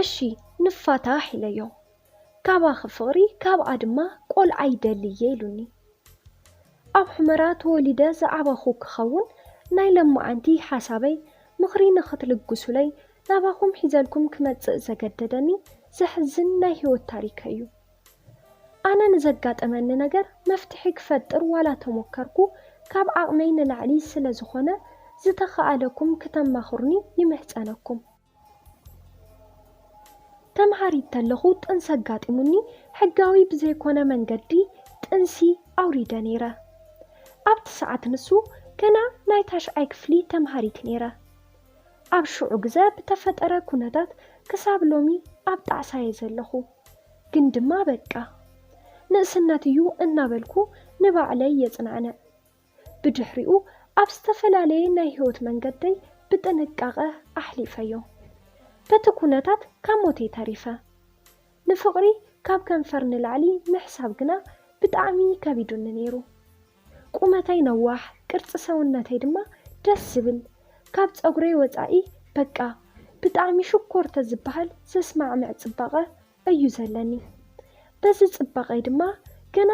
እሺ ንፋታሕ ኢለዮ። ካባኺ ፍቕሪ ካብኣ ድማ ቆልዓ ይደሊ እየ ኢሉኒ። ኣብ ሑመራ ተወሊደ ዝዓበኹ ክኸውን ናይ ለማዓንቲ ሓሳበይ ምኽሪ ንኽትልግሱለይ ናባኹም ሒዘልኩም ክመጽእ ዘገደደኒ ዘሕዝን ናይ ህይወት ታሪከይ እዩ። ኣነ ንዘጋጠመኒ ነገር መፍትሒ ክፈጥር ዋላ ተሞከርኩ ካብ ዓቕመይ ንላዕሊ ስለ ዝኾነ ዝተኻኣለኩም ክተማኽሩኒ ይምሕጸነኩም። ተምሃሪት ተለኹ ጥንሲ ኣጋጢሙኒ ሕጋዊ ብዘይኮነ መንገዲ ጥንሲ ኣውሪደ ነይረ። ኣብቲ ሰዓት ንሱ ገና ናይ ታሽዓይ ክፍሊ ተምሃሪት ነይረ። ኣብ ሽዑ ግዘ ብተፈጠረ ኩነታት ክሳብ ሎሚ ኣብ ጣዕሳየ ዘለኹ። ግን ድማ በቃ ንእስነት እዩ እናበልኩ ንባዕለይ የጽናዕንዕ። ብድሕሪኡ ኣብ ዝተፈላለየ ናይ ህይወት መንገደይ ብጥንቃቐ ኣሕሊፈዮ። በቲ ኩነታት ካብ ሞተይ ተሪፈ። ንፍቕሪ ካብ ከንፈር ንላዕሊ ምሕሳብ ግና ብጣዕሚ ከቢዱኒ ነይሩ። ቁመተይ ነዋሕ፣ ቅርጺ ሰውነተይ ድማ ደስ ዝብል፣ ካብ ጸጉረይ ወጻኢ በቃ ብጣዕሚ ሽኮር ተዝበሃል ዘስማዕምዕ ጽባቐ እዩ ዘለኒ። በዚ ጽባቐይ ድማ ገና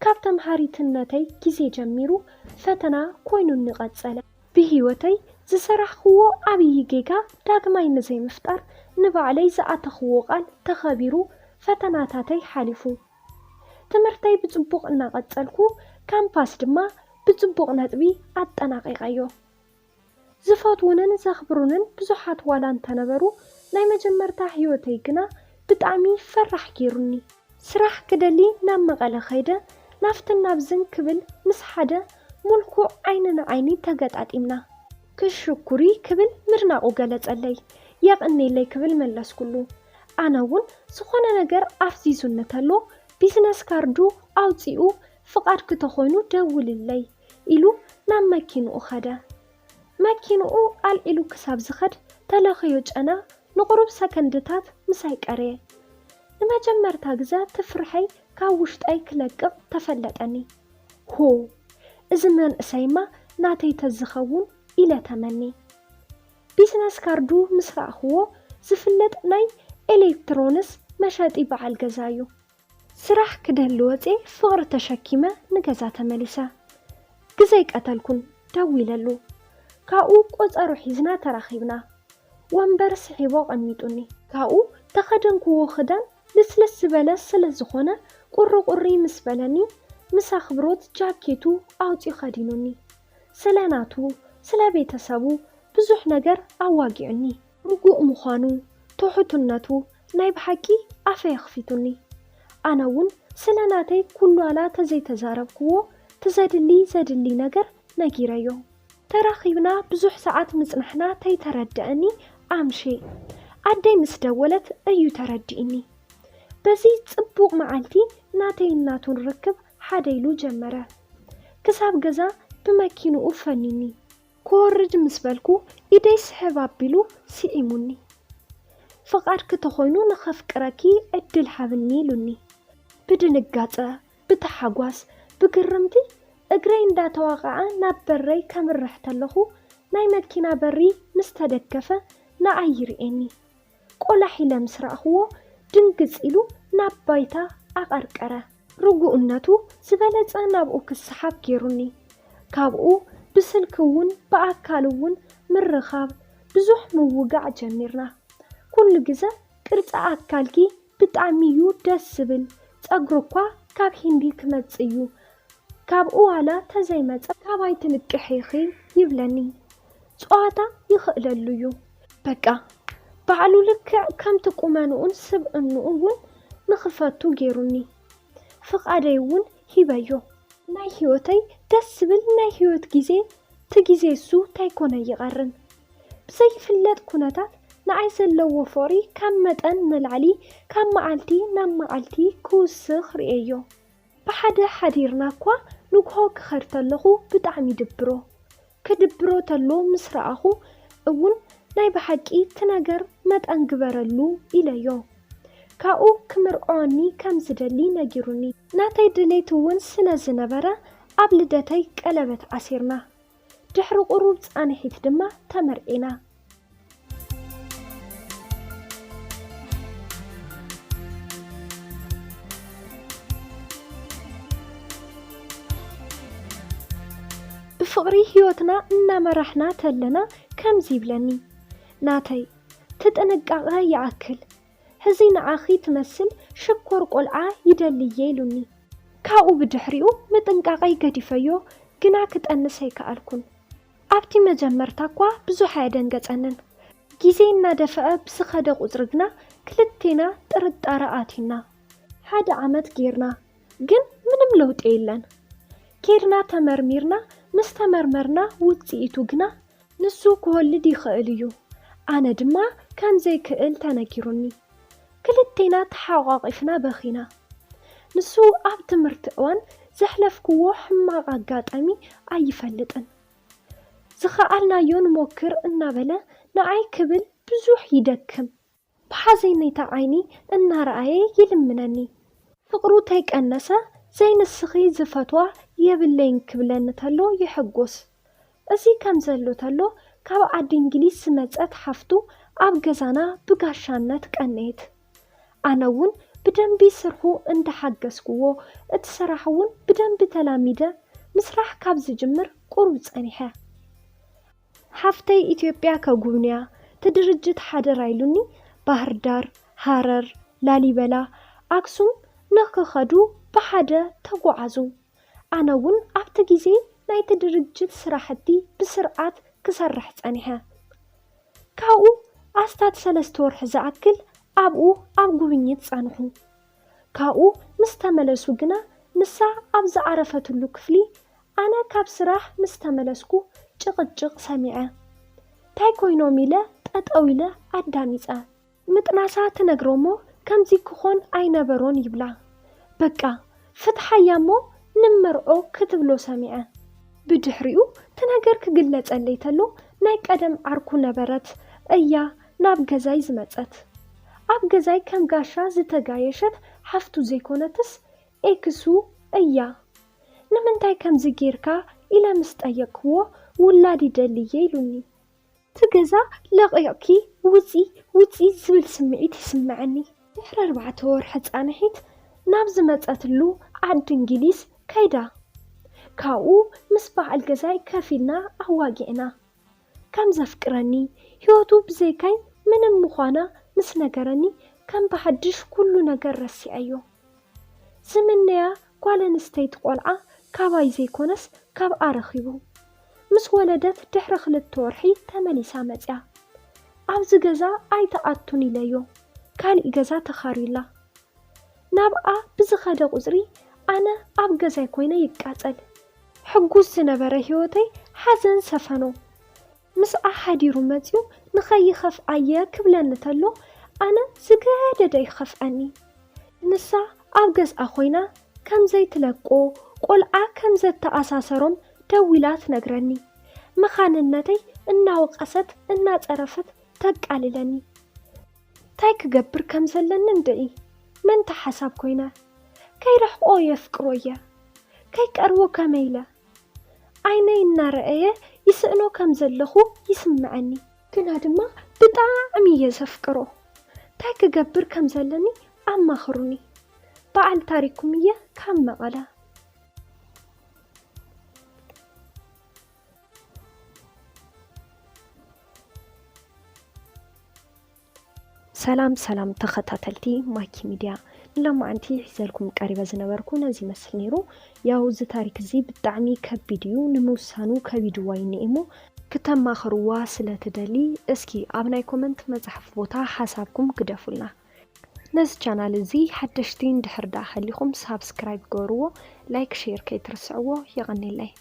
ካብ ተምሃሪትነተይ ግዜ ጀሚሩ ፈተና ኮይኑኒ ቀጸለ። ብህይወተይ ዝሰራሕክዎ ዓብዪ ጌጋ ዳግማይ ንዘይምፍጣር ንባዕለይ ዝኣተኽዎ ቃል ተኸቢሩ ፈተናታተይ ሓሊፉ። ትምህርተይ ብጽቡቕ እናቐጸልኩ ካምፓስ ድማ ብጽቡቕ ነጥቢ ኣጠናቒቐዮ። ዝፈትዉንን ዘኽብሩንን ብዙሓት ዋላ እንተነበሩ ናይ መጀመርታ ህይወተይ ግና ብጣዕሚ ፈራሕ ገይሩኒ። ስራሕ ክደሊ ናብ መቐለ ከይደ ናብትን ናብዝን ክብል ምስ ሓደ ምልኩዕ ዓይኒ ንዓይኒ ተገጣጢምና። ክሽኩሪ ክብል ምድናቑ ገለጸለይ። የቐኔለይ ክብል መለስኩሉ። ኣነ እውን ዝኾነ ነገር ኣፍዚዙኒ ተሎ ቢዝነስ ካርዱ ኣውጺኡ ፍቓድኪ ተኾይኑ ደውልለይ ኢሉ ናብ መኪንኡ ኸደ። መኪንኡ ኣልዒሉ ክሳብ ዝኸድ ተለኽዮ ጨና ንቑሩብ ሰከንድታት ምሳይ ቀረየ። ንመጀመርታ ግዘ እቲ ፍርሐይ ካብ ውሽጠይ ክለቅቕ ተፈለጠኒ። ሆ! እዚ መንእሰይማ ናተይ ተዝኸውን ኢለ ተመኒ። ቢዝነስ ካርዱ ምስ ረኣኽዎ ዝፍለጥ ናይ ኤሌክትሮንስ መሸጢ በዓል ገዛ እዩ። ስራሕ ክደሊ ወፅየ ፍቕሪ ተሸኪመ ንገዛ ተመሊሰ። ግዘ ኣይቀተልኩን ደዊለሉ። ካብኡ ቆፀሮ ሒዝና ተራኺብና። ወንበር ስሒቡ ኣቐሚጡኒ። ካብኡ ተኸደንክዎ ክዳን ልስልስ ዝበለ ስለ ዝኾነ ቁሪ ቁሪ ምስ በለኒ ምስ ኣኽብሮት ጃኬቱ ኣውፂኡ ከዲኑኒ። ስለ ናቱ ስለ ቤተሰቡ ብዙሕ ነገር ኣዋጊዑኒ። ርጉእ ምዃኑ፣ ትሑትነቱ ናይ ብሓቂ ኣፈይ ኣኽፊቱኒ። ኣነ እውን ስለ ናተይ ኩሉ ዋላ ተዘይተዛረብክዎ ትዘድሊ ዘድሊ ነገር ነጊረዮ። ተራኺብና ብዙሕ ሰዓት ምጽናሕና ተይተረደኣኒ ኣምሽየ። ኣደይ ምስ ደወለት እዩ ተረዲእኒ። በዚ ጽቡቕ መዓልቲ ናተይን ናቱን ርክብ ሓደ ኢሉ ጀመረ። ክሳብ ገዛ ብመኪንኡ ፈኒኒ። ክወርድ ምስ በልኩ ኢደይ ስሕብ ኣቢሉ ስዒሙኒ። ፍቓድኪ ተኾይኑ ንኸፍቅረኪ ዕድል ሃብኒ ኢሉኒ። ብድንጋጸ፣ ብታሓጓስ፣ ብግርምቲ እግረይ እንዳተዋቕዐ ናብ በረይ ከምርሕ ተለኹ ናይ መኪና በሪ ምስ ተደገፈ ንዓይ ይርእየኒ። ቆላሕ ኢለ ምስ ረኣኽዎ ድንግጽ ኢሉ ናብ ባይታ ኣቐርቀረ። ርጉእነቱ ዝበለጸ ናብኡ ክሰሓብ ገይሩኒ። ካብኡ ብስልኪ እውን ብኣካል እውን ምርኻብ ብዙሕ ምውጋዕ ጀሚርና። ኩሉ ግዘ ቅርፂ ኣካልኪ ብጣዕሚ እዩ ደስ ዝብል፣ ፀጉሪ እኳ ካብ ሂንዲ ክመፅእ እዩ፣ ካብኡ ዋላ ተዘይመፀ ካባይ ትንቅሒ ኢኺ ይብለኒ። ፀዋታ ይኽእለሉ እዩ። በቃ ባዕሉ ልክዕ ከምቲ ቁመንኡን ስብእንኡ እውን ንኽፈቱ ገይሩኒ። ፍቓደይ እውን ሂበዮ። ናይ ህይወተይ ደስ ዝብል ናይ ህይወት ግዜ እቲ ግዜ እሱ እንታይ ኮነ ይቐርን። ብዘይፍለጥ ኩነታት ንዓይ ዘለዎ ፍቕሪ ካብ መጠን ንላዕሊ ካብ መዓልቲ ናብ መዓልቲ ክውስኽ ርእየዮ። ብሓደ ሓዲርና እኳ ንግሆ ክኸድ ተለኹ ብጣዕሚ ይድብሮ። ክድብሮ ተሎ ምስ ረኣኹ እውን ናይ ብሓቂ እቲ ነገር መጠን ግበረሉ ኢለዮ። ካብኡ ክምርዖኒ ከም ዝደሊ ነጊሩኒ። ናተይ ድሌት እውን ስለ ዝነበረ ኣብ ልደተይ ቀለበት ኣሲርና። ድሕሪ ቁሩብ ፃንሒት ድማ ተመርዒና። ብፍቕሪ ህይወትና እናመራሕና ተለና ከምዚ ይብለኒ፣ ናተይ፣ ትጥንቃቐ ይኣክል፣ ሕዚ ንዓኺ ትመስል ሽኮር ቆልዓ ይደሊ እየ ኢሉኒ። ካብኡ ብድሕሪኡ ምጥንቃቐይ ገዲፈዮ፣ ግና ክጠንስ ኣይከኣልኩን። ኣብቲ መጀመርታ እኳ ብዙሕ ኣየደንገጸንን። ግዜ እናደፍአ ብዝኸደ ቁጽሪ ግና ክልቴና ጥርጣረ ኣትዩና። ሓደ ዓመት ጌርና፣ ግን ምንም ለውጢ የለን። ኬድና ተመርሚርና፣ ምስ ተመርመርና ውጽኢቱ ግና ንሱ ክወልድ ይኽእል እዩ፣ ኣነ ድማ ከም ዘይክእል ተነጊሩኒ። ክልቴና ተሓቋቒፍና በኺና። ንሱ ኣብ ትምህርቲ እዋን ዘሕለፍክዎ ሕማቕ ኣጋጣሚ ኣይፈልጥን። ዝኸኣልናዮ ንሞክር እናበለ ንዓይ ክብል ብዙሕ ይደክም። ብሓዘነይታ ዓይኒ እናረኣየ ይልምነኒ። ፍቕሩ ተይቀነሰ ዘይንስኺ ዝፈትዋ የብለይን ክብለኒ ተሎ ይሕጎስ። እዚ ከም ዘሎ ተሎ ካብ ዓዲ እንግሊዝ ዝመጸት ሓፍቱ ኣብ ገዛና ብጋሻነት ቀነየት። ኣነ እውን ብደንቢ ስርሑ እንዳሓገዝክዎ፣ እቲ ስራሕ እውን ብደንቢ ተላሚደ ምስራሕ ካብ ዝጅምር ቁሩብ ጸኒሐ። ሓፍተይ ኢትዮጵያ ከጉብንያ፣ እቲ ድርጅት ሓደራ ኢሉኒ፣ ባህር ዳር፣ ሃረር፣ ላሊበላ፣ ኣክሱም ንክኸዱ ብሓደ ተጓዓዙ። ኣነ እውን ኣብቲ ግዜ ናይቲ ድርጅት ስራሕቲ ብስርዓት ክሰርሕ ጸኒሐ። ካብኡ ኣስታት ሰለስተ ወርሒ ዝኣክል ኣብኡ ኣብ ጉብኝት ጸንሑ። ካብኡ ምስ ተመለሱ ግና ንሳ ኣብ ዝዓረፈትሉ ክፍሊ ኣነ ካብ ስራሕ ምስ ተመለስኩ ጭቕጭቕ ሰሚዐ። ታይ ኮይኖም ኢለ ጠጠው ኢለ ኣዳሚፀ። ምጥናሳ ትነግሮሞ ከምዚ ክኾን ኣይነበሮን ይብላ። በቃ ፍትሓያ እሞ ንመርዖ ክትብሎ ሰሚዐ። ብድሕሪኡ እቲ ነገር ክግለጸለይ ተሎ ናይ ቀደም ዓርኩ ነበረት እያ ናብ ገዛይ ዝመጸት። ኣብ ገዛይ ከም ጋሻ ዝተጋየሸት ሓፍቱ ዘይኮነትስ ኤክሱ እያ። ንምንታይ ከምዚ ጌርካ ኢለ ምስ ጠየቅክዎ ውላድ ይደሊ እየ ኢሉኒ። እቲ ገዛ ለቒቕኪ ውፂ ውፂ ዝብል ስምዒት ይስምዐኒ። ድሕሪ ኣርባዕተ ወርሒ ፃንሒት ናብ ዝመፀትሉ ዓዲ እንግሊዝ ከይዳ። ካብኡ ምስ በዓል ገዛይ ከፊልና ኣዋጊዕና። ከም ዘፍቅረኒ፣ ህይወቱ ብዘይካይ ምንም ምዃና ምስ ነገረኒ ከም ብሓድሽ ኩሉ ነገር ረሲዐዮ። ዝምነያ ጓል ኣንስተይቲ ቆልዓ ካባይ ዘይኮነስ ካብኣ ረኺቡ። ምስ ወለደት ድሕሪ ክልተ ወርሒ ተመሊሳ መጽያ። ኣብዚ ገዛ ኣይትኣቱን ኢለዮ፣ ካሊእ ገዛ ተኻርዩላ። ናብኣ ብዝኸደ ቁጽሪ ኣነ ኣብ ገዛይ ኮይነ ይቃጸል። ሕጉስ ዝነበረ ህይወተይ ሓዘን ሰፈኖ። ምስኣ ሓዲሩ መጽዩ ንኸይኸፍኣየ ክብለኒ ተሎ ኣነ ዝገደደ ይኸፍኣኒ። ንሳ ኣብ ገዝኣ ኮይና ከም ዘይትለቆ ቆልዓ ከም ዘተኣሳሰሮም ደዊላ ትነግረኒ። መኻንነተይ እናወቐሰት እናጸረፈት ተቃልለኒ። ታይ ክገብር ከም ዘለኒ እንድዒ መንታ ሓሳብ ኮይነ። ከይርሕቆ የፍቅሮ እየ። ከይቀርቦ ከመይ ኢለ? ዓይነይ እናረኣየ ይስእኖ ከም ዘለኹ ይስምዐኒ። ግና ድማ ብጣዕሚ እየ ዘፍቅሮ። ታይ ክገብር ከም ዘለኒ ኣማኽሩኒ። በዓል ታሪኩም እየ ካብ መቐለ። ሰላም ሰላም ተኸታተልቲ ማኪ ሚድያ፣ ንሎማዓንቲ ሒዘልኩም ቀሪበ ዝነበርኩ ነዚ ይመስል ነይሩ። ያው እዚ ታሪክ እዚ ብጣዕሚ ከቢድ እዩ፣ ንምውሳኑ ከቢድዋ እዩ እኒኤ እሞ ክተማኽርዋ ስለ ትደሊ እስኪ ኣብ ናይ ኮመንት መፅሓፍ ቦታ ሓሳብኩም ግደፉልና። ነዚ ቻናል እዚ ሓደሽቲ እንድሕር ደኣ ሃሊኹም ሳብስክራይብ ግበርዎ፣ ላይክ ሼር ከይትርስዕዎ። የቐኔለይ።